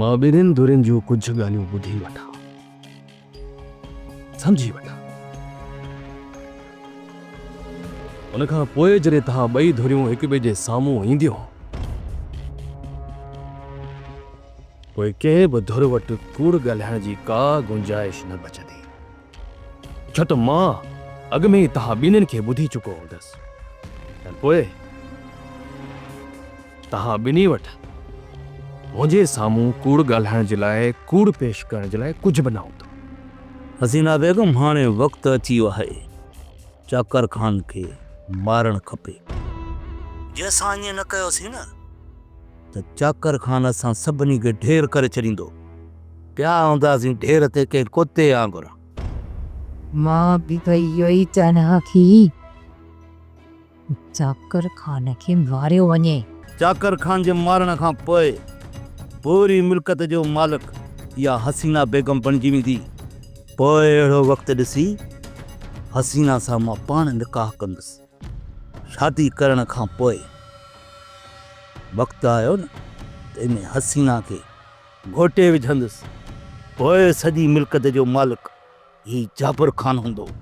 مان ٻنهين ڌرين جون ڪجهه ڳالهيون ٻڌي وٺان، سمجهي وٺان. ان کان پوء جڏهن توهان ٻئي ڌريون هڪ ٻئي جي سامهون اينديون، پوء ڪنهن به ڌر وٽ ڪوڙ ڳالهائڻ جي ڪا گنجائش نه بچندي. ڇو ته مان اڳ ۾ ئي توهان ٻنهين کي ٻڌي چڪو هوندس ۽ پوء توهان ٻنهي وٽ منهنجي سامهون ڪوڙ ڳالهائڻ جي لاء، ڪوڙ پيش ڪرڻ جي لاء ڪجهه به نه هوندو. حسينه بيگم هاڻي وقت اچي ويو آهي چاڪر خان کي مارڻ کپي. جي اسان ائين نه ڪيوسين نه ته چاڪر خان اسان سڀني کي ڍير ڪري ڇڏيندو. پيا هونداسين ڍير تي ڪنهن ڪتي وانگر. مان به ته اهو ئي چاهيان ٿي ته چاڪر خان کي ماريو وڃي. چاڪر خان جي مارڻ کان پوء پوري ملڪيت جو مالڪ اها حسينه بيگم بڻجي ويندي. پوء اهڙو وقت ڏسي حسينه سان مان پاڻ نڪاح ڪندس. شادي ڪرڻ کان پوء وقت آيو نه ته ان حسينه کي گهوٽي وجهندس، پوء سڄي ملڪيت جو مالڪ هي جابر خان هوندو.